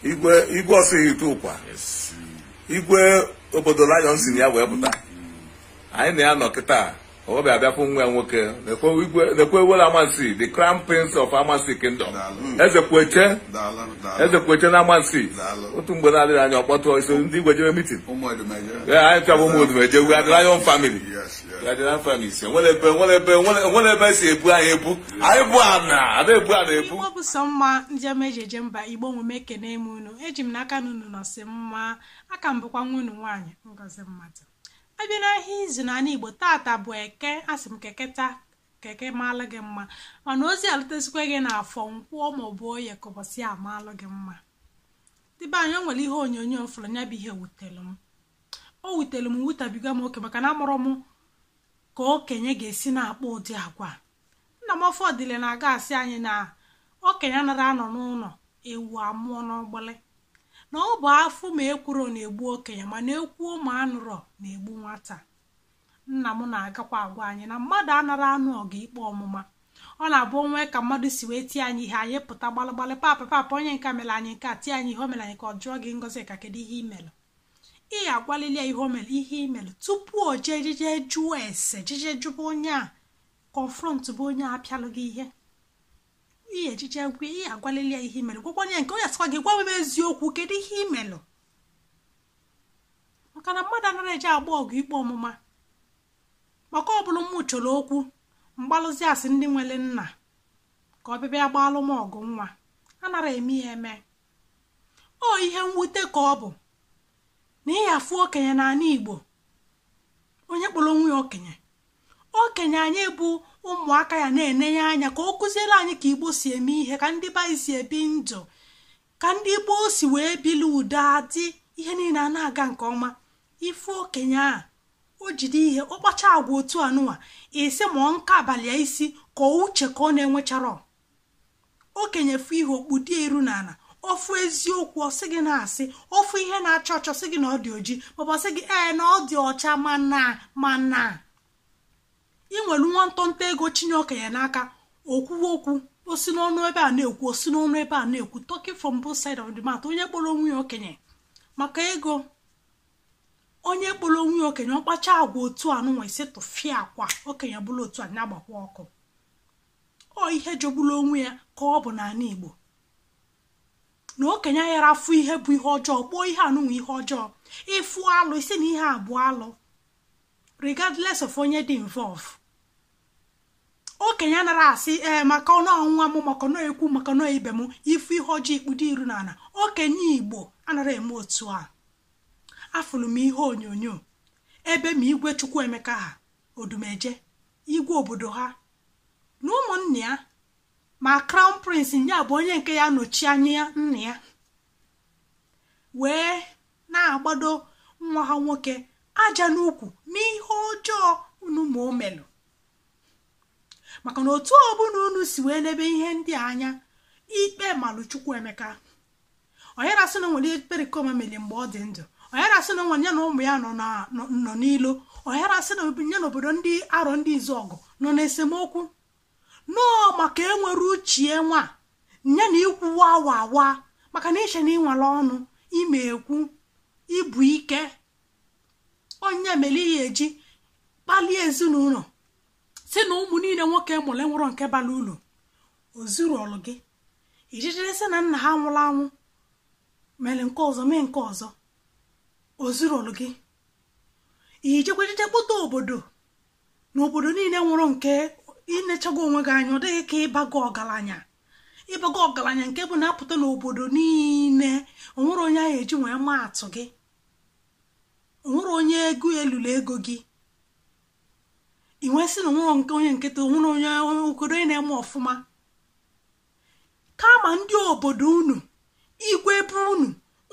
Igwe igwe ọsịghị ite ụkwa. Igwe obodo Lion si na ya wee pụta. Anyị na ya nọ kịta. Ọ bịa bịa fụ nwa ya nwoke nekwe ewere Amansi, the crown prince of Amansi kingdom. Eze Kweche. Eze Kweche na Amansi. Otu mgbe na-adịghị anya ọkpọtụ iso ndị igwe jebe meeting. Anyị chọbụ ụmụ Odumeje, we are the Lion family. We are the Lion family. Nwere ebe si ebu anyị ebu. Anyị bụ ana, ada ebu ana ebu. Igbo bụ sọ mma ndị ọma eji eje mba. Igbo omume ekene m unu. Eji m n'aka na unu nọsị mma. Aka m bụkwa nwa unu nwaanyị Ngozi Mmadụ. Abịa n'ahịa izu n'ala Igbo tata bụ eke, asị m keketa keke maalụ gị mma, mana ozi alụtesikwa gị n'afọ nkwụọ maọbụ oye ka ụbọchị a maalụ gị mma. Dịbe anyị, o nwere ihe onyonyo m fụrụ, ya bụ ihe wutere m. O wutere m wutabiga m oke, maka na amụrụ m ka okenye ga-esi na-akpọ ụdị agwa. Nna m ọfọdụle na-aga asị anyị na okenye anaghị anọ n'ụlọ ewu amụọ n'ọgbọlị, na ọ bụ afụ ma ekwuro na-egbu okenye, mana ekwuo ma anụrọ na-egbu nwata. Nna m na-agakwa agwa anyị na mmadụ anara anụ ọgụ ikpe ọmụma. Ọ na-abụ onwe ka mmadụ si wee tie anyị ihe, anyị pụta gbalịgbalị papa papa onye nke mere anyị nke a tie anyị ihe o mere anyị, ka ọ jụọ gị Ngozi ka kedu ihe imelụ. Ị agwalili ya ihe o mere, ihe imelụ, tupu o jee jeje jụọ ese, jeje jụba onye a, confront bụ onye a apịalụ gị ihe. Ihe ejije gwa ihe, agwalili ya ihe imelụ, gwakwa onye nke onye asịkwa gị gwa m eziokwu, kedu ihe imelụ. Maka na mmadụ anaghị eje agba ọgụ ikpe ọmụma. Maka ọ bụrụ m chọrọ okwu mgbalụzi asị ndị nwere nna ka ọ bịa gbalụ m ọgụ nwa, anara eme ya eme. Ọ ihe mwute ka ọ bụ na ị afụ okenye n'ala Igbo, onye kpọrọ onwe ya okenye. Okenye anyị bụ ụmụaka ya na-enenye anya ka ọ kụziere anyị ka Igbo si eme ihe, ka ndị be anyị si ebi ndụ, ka ndị Igbo si wee bili udo adị, ihe niile a na-aga nke ọma. Ife okenye a o jide ihe ọ kpacha agwa otu anụnwa, isi ma ọ nka abalị ya isi ka uche ka ọ na-enwechara. Okenye fụ ihe okpu dị eru n'ala, ofu eziokwu ọ sị gị na-asị, ofu ihe na-acha ọcha sị gị na ọ dị oji, maọbụ ọ sị gị ee na ọ dị ọcha, mana ị nwere nwa ntọnta ego chinye okenye n'aka, okwuwe okwu osi n'ọnụ ebe a na-ekwu, osi n'ọnụ ebe a na-ekwu, talking from both sides of the mouth. Onye kpọrọ onwe ya okenye maka ego, onye kpọrọ onwe ya okenye ọkpacha agwa otu anụnwa isi tụfịa akwa okenye bụrụ otu a na-agbakwa ọkụ. Ọ ihe jọgburu onwe ya ka ọ bụ n'ala Igbo na okenye aghara afụ ihe bụ ihe ọjọọ, kpọọ ihe anụnwa ihe ọjọọ. Ịfụ alụ isi na ihe abụọ alụ, regardless of onye dị involve. Okenye anara asị ee maka ọnụ ọnwa m, maka ọnụ ekwu, maka ọnụ ibe m, ifu ihe ọjọọ ikpudo iru n'ala. Okenye Igbo anara eme otu a. Afụrụ m ihe onyonyo ebe ma igwe Chukwuemeka ha Odumeje, igwe obodo ha na ụmụnne ya, ma crown prince nya bụ onye nke ya nọchi anya ya nna ya, wee na-agbado nwa ha nwoke aja n'ukwu n'ihe ọjọọ unu ma o melụ. Maka na otu ọbụla unu si wee lebe ihe ndị a anya, ikpe malụ Chukwuemeka. Onye na-asị na nwere perikoma mere mgbe ọ dị ndụ, onye na-asị na nwere ya na ụmụ ya nọ n'ilo, onye na-asị na ya na obodo ndị arọ ndị izu ọgụ nọ n'esemokwu nọọ, maka enwere uchie nwa ya na ikwu wa wa wa, maka na iche na ịnwere ọnụ ime ekwu ibu ike onye mere ihe eji kpalie ezinụlọ si na ụmụ niile nwoke mụrụ enwero nke bara uru. O zuru ọlụ gị ijijere sị na nna ha nwụrụ anwụ mere nke ọzọ mee nke ọzọ, o zuru ọlụ gị ijekwa ejije kpụta obodo na obodo niile nwụrụ nke inechago onwe gị anya. Ọ dịghị ka ịbago ọgaranya, ịbago ọgaranya nke bụ na-apụta n'obodo niile, onwere onye ahụ eji wee maa atụ gị, onwere onye ego elulu ego gị, i nwee sị na onwere nke onye nkịta, onwere onye obodo onye na-eme ọfụma. Kama ndị obodo unu, igwe ebe unu,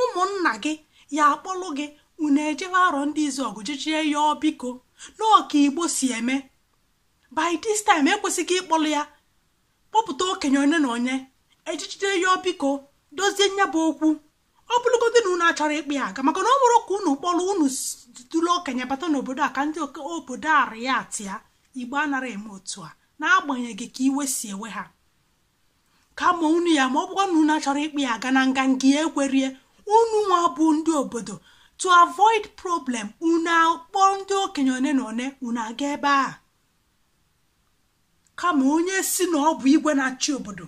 ụmụnna gị ya akpọlụ gị, unu ejebe arọ ndị izu ọgụ jejie ya biko n'ọka Igbo si eme. By this time ekwesịghị ịkpọlụ ya, kpọpụta okenye onye na onye ejijide ya biko dozie nya bụ okwu. Ọ bụrụgodị na unu achọrọ ịkpị ya aga, maka na ọ bụrụ ka unu kpọrọ unu duru okenye bata n'obodo a ka ndị obodo arị ya atịa. Igbo anara eme otu a, n'agbanyeghị ka iwe si ewe ha. Kama unu ya ma ọ bụkwa na unu achọrọ ikpe ya aga na nganga ya ekwerie unu nwa bụ ndị obodo to avoid problem unu akpọ ndị okenye one na one unu aga ebe a. Kama onye si na ọ bụ igwe na-achị obodo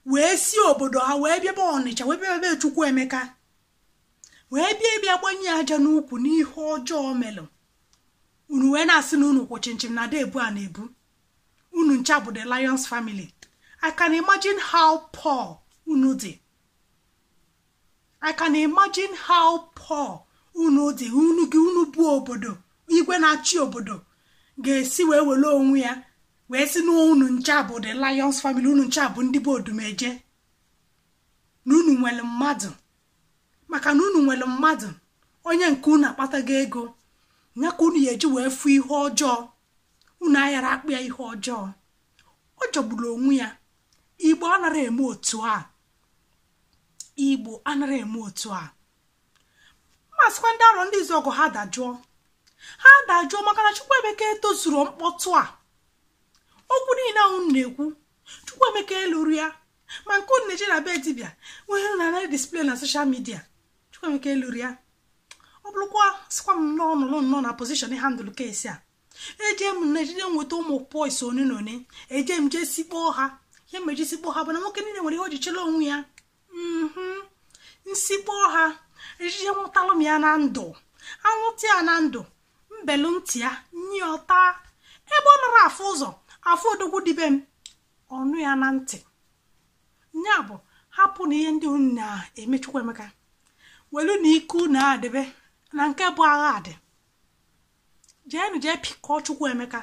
wee si obodo ha wee bịa Ọnịcha wee bịa be Chukwuemeka wee bịa bịa gbanye aja n'ukwu n'ihe ọjọọ melụ unu wee na-asị na unu kwụ chinchin na ada ebu a na-ebu unu ncha bụ the Lions family. I can imagine how poor unu dị. I can imagine how poor unu dị. Unu gị unu bụ obodo igwe na-achị obodo ga-esi wee were onwe ya wee sị na unu ncha bụ the Lions family, unu ncha bụ ndị bụ odumeje, na unu nwere mmadụ, maka na unu nwere mmadụ onye nke unu akpatago ego nya ka unu ya eji wee fụ ihe ọjọọ, unu ayara akpụ ya ihe ọjọọ. Ọ jọgburu onwe ya. Igbo anara eme otu a. Igbo anara eme otu a. Masịkwa ndị arọ ndị izu ọgụ ha dajụọ, ha dajụọ maka na Chukwuemeka etozuru mkpọtụ a. Okwu niile ahụ na-ekwu Chukwuemeka eluru ya, ma nke unu na-eje na be dibịa nwere na na display na social media, Chukwuemeka eluru ya. Ọ bụrụkwa sịkwa m nnọọ nọrọ nnọọ na position handle case a, eje m na-ejide nweta ụmụ boys one na one, eje m jee sikpọọ ha. Ihe meji sikpọọ ha bụ na nwoke niile nwere ihe o ji chere onwe ya. Nsikpọọ ha ejije nwụtalụ m ya na ndụ, anwụta ya na ndụ, mbelu ntị ya nye ọta ebe ọ nọrọ afụ ụzọ afụ odogwu dibe m ọnụ ya na ntị. Nya bụ hapụ na ihe ndị unu na-eme Chukwuemeka, welu na ike unu adịbe na nke bụ agha adị. Jeenu jee pịkọọ Chukwuemeka.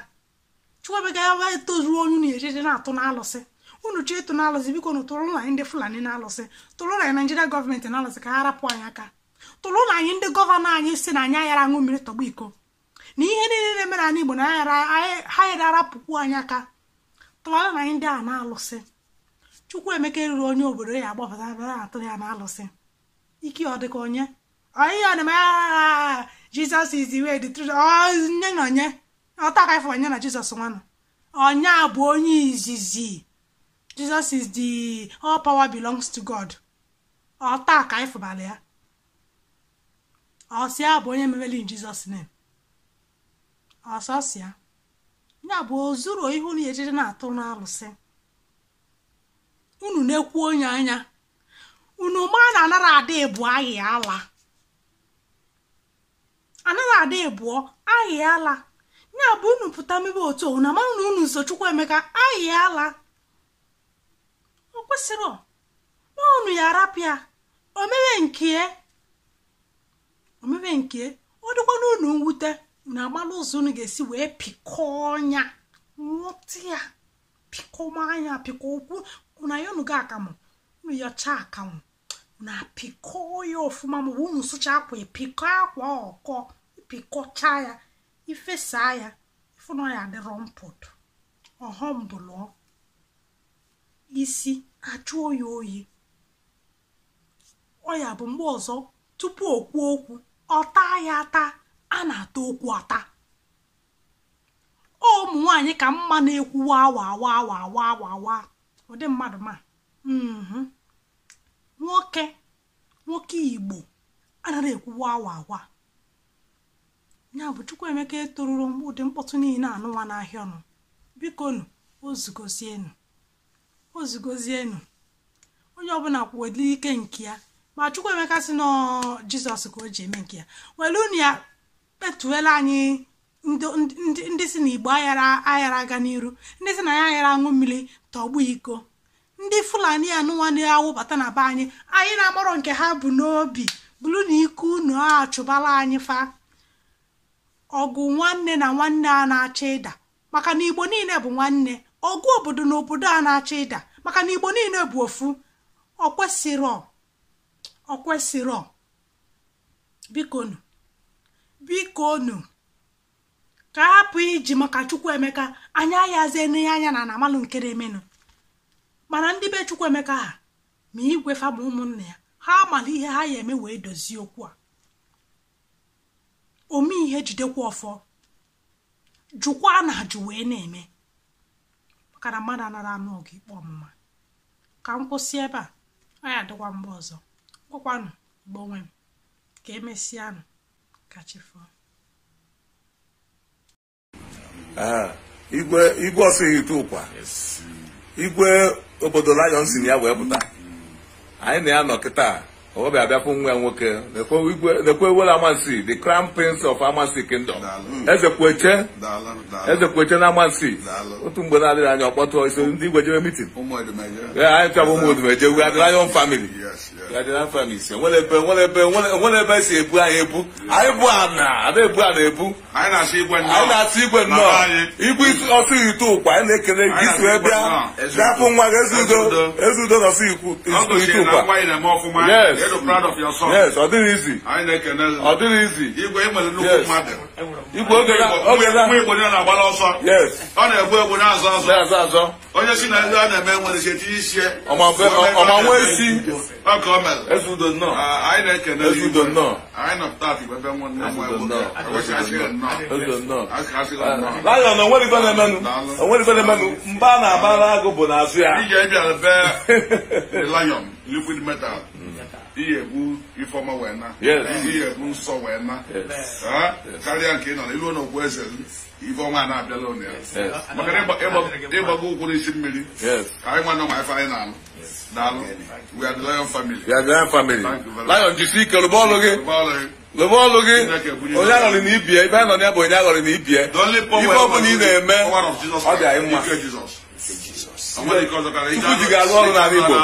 Chukwuemeka ya wee tozuo onye unu ejeje na-atụ n'alụsị. Unu chọọ ịtụ n'alụsị, biko unu tụrụ na anyị ndị Fulani n'alụsị, tụrụ na anyị Naijiria gọọmenti n'alụsị ka ha rapụ anyị aka, tụrụ na anyị ndị gọvanọ anyị si na anyị aghara aṅụ mmiri tọgbọ iko, na ihe niile na-eme n'ala Igbo na ha yara arapụkwu anyị aka, tụwara na anyị ndị a na-alụsị. Chukwuemeka eruru onye obodo ya agbapụta bịara atụrụ ya na-alụsị. Ike ọ dịka onye onye ọ na-eme Jesus is the way, the truth. Onye na onye ọta ka ifo onye na Jizọs nwanụ onye a bụ onye izizi. Jesus is the all power belongs to God. Ọta ka ifụbala ya ọsị ya bụ onye meweli in Jesus name. Ọsọsịa ya bụ ozuru ihu na ejeje na-atụ n'alụsị. Unu na-ekwu onye anya unu ma na anara ada ebu ahịa ala, anara ada ebuọ ahịa ala. Ya bụ unu pụta mebe otu unu ama na unu so Chukwuemeka ahịa ala. O kwesịrị na unu ya arapịa omebe nke omebe nke ọ dịkwa na unu mwute, unu amala ụzọ unu ga-esi wee pịkọọ ya nwụta ya pịkọma anya pịkọ okwu unu anya unu ga akamụ unu yọcha akamụ unu apịkọọ ya ọfụma, ma unu sụcha akwa pịkọ akwa ọkọ pịkọcha ya ifesa ya ịfụna ya adịrọ mpụtụ ọhọm bụlụọ isi ajụọ ya oyi. Ọ ya bụ mgbe ọzọ tupu o kwuo okwu ọ taa ya ata, a na-ata okwu ata. Ọ ụmụ nwaanyị ka mma na-ekwu wa wa wa wa wa wa wa ụdị mmadụ ma nwoke nwoke Igbo anaghị ekwu wa wa wa. Ya bụ Chukwuemeka etoruru ụdị mkpọtụ niile anụnwa n'ahịa ọnụ. Biko nụ ozugozienu ozugozienu onye ọbụla kwuweli ike nke ya, ma Chukwuemeka si nọ Jizọs ka o ji eme nke ya. Welu unu ya kpetuela anyị ndị si na Igbo aghara aghara aga n'iru, ndị si na ya aghara aṅụ mmiri tọgbu iko, ndị Fulani anụnwa na-awụbata na be anyị, anyị na-amarọ nke ha bụ n'obi bụrụ na ike unu achụbala anyị fa ọgụ nwanne na nwanne a na-achọ ịda, maka na Igbo niile bụ nwanne. Ọgụ obodo na obodo a na-achọ ịda, maka na Igbo niile bụ ofu. Ọ kwesịrọ ọ kwesịrọ. Bikonu bikonu ka hapụ iji maka Chukwuemeka anyị ayazie n'ihe anya na anamalụ nke na-emenụ. Mana ndị be Chukwuemeka ha ma igwe fa ma ụmụnne ya ha amala ihe ha ya eme wee dozie okwu a. Ome ihe jidekwa ọfọ jụkwa na ajụ wee na-eme, maka na mmadụ anara anụ ọgụ ikpe ọmụma. Ka m kwụsị ebe a, ọ ya dịkwa mgbe ọzọ. Gwakwanụ Igbo nwe m ka emesịanụ, ka chi fọọ. Igwe Igwe ọsịghị ite ụkwa, igwe obodo Lion si na ya wee pụta. Anyị na ya nọ kịta, ọ bịa bịa fụ nwa ya nwoke. Nekwe Ewele Amansi, the crown prince of Amansi Kingdom. Eze Kweche, Eze Kweche na Amansi. Otu mgbe na-adịghị anya ọkpọtụ iso ndị igwe jebe meeting. Anyị chọbụ ụmụ Odumeje. We are the Lion family. We are the Lion family. Nwere ebe nwere ebe nwere ebe esi ebu anyị ebu. Anyị bụ ana ada ebu ana ebu. Anyị na-asị igwe nnọọ. Anyị na-asị igwe nnọọ. Igwe ọsị ite ụkwa, anyị na-ekele gị isi wee bịa bịa fụ nwa gị Eze Udo, Eze Udo na ọsị ite ụkwa. Yes. Yes, ọ dịrị izi. Anyị na-ekene. Ọ dịrị izi. Igwe, ị nwere nnukwu mmadụ. Igwe oge na oge na Nwa Igbo niile na-agbara ọsọ. Ọ na-egbu egbu, na-azọ azọ. Na-azọ azọ. Onye si na ndị a na-eme nwere isi etinye isi. Ọma nwee isi. Ọ ka o mere. Eze Udo nnọọ. Anyị na-ekene. Eze Udo nnọọ. Anyị nọpụta atụ ebe nwanne nwa Udo nnọọ. Eze Udo nnọọ. Asị nnọọ. Lion, onwere ife na-emenụ. Onwere ife na-emenụ. Mba na-abara agụ bụ n'azụ ya. Ije bịara be the Lion liquid metal. Ihe ebu ifeọma wee na. Ihe ebu nsọ wee na. Karịa nke ị nọ ilu n'okwu eze, ifeọma na-abịala ụnụ ya. Maka na ịgbago ụkwụ n'isi mmiri. Ka anyị nwa nọ ma ife anyị na-alụ. Daalụ. We are the Lion family. We are the Lion family. Thank you very much. Lion, jisi ike rụba ọlụ gị. Rụba ọlụ gị. Rụba ọlụ gị. Onye aghọrị na ibie, ibe anyị nọ na ya bụ onye aghọrị na ibie. The only power Ife ọbụla ị na-eme, power of Jesus ọ dị anyị mma. Ike Jizọs. O nwere ike ọzọ karịa. Chukwu ji ga-arụ ọrụ n'ala Igbo.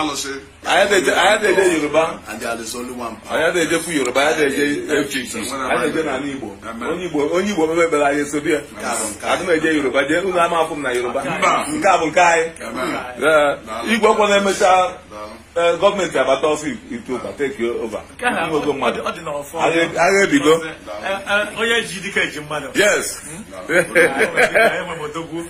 Anyị na-eje Yoruba. And there is only one power. Anyị na-eje fu Yoruba, anyị na-eje FGC. Anyị na-eje n'ala Igbo. Onye Igbo, onye Igbo mebe ekpere anyị esobi ya. Adị m eje Yoruba, jee unu ama afụ m na Yoruba. Nke a bụ nke anyị. Igwe ọkwọ na-emecha gọọmenti abata ọsọ ite ụka take over. Inwego mmadụ. Agha ebigo. Onye ji dike ji mmadụ. Yes. Enwe m odogwu.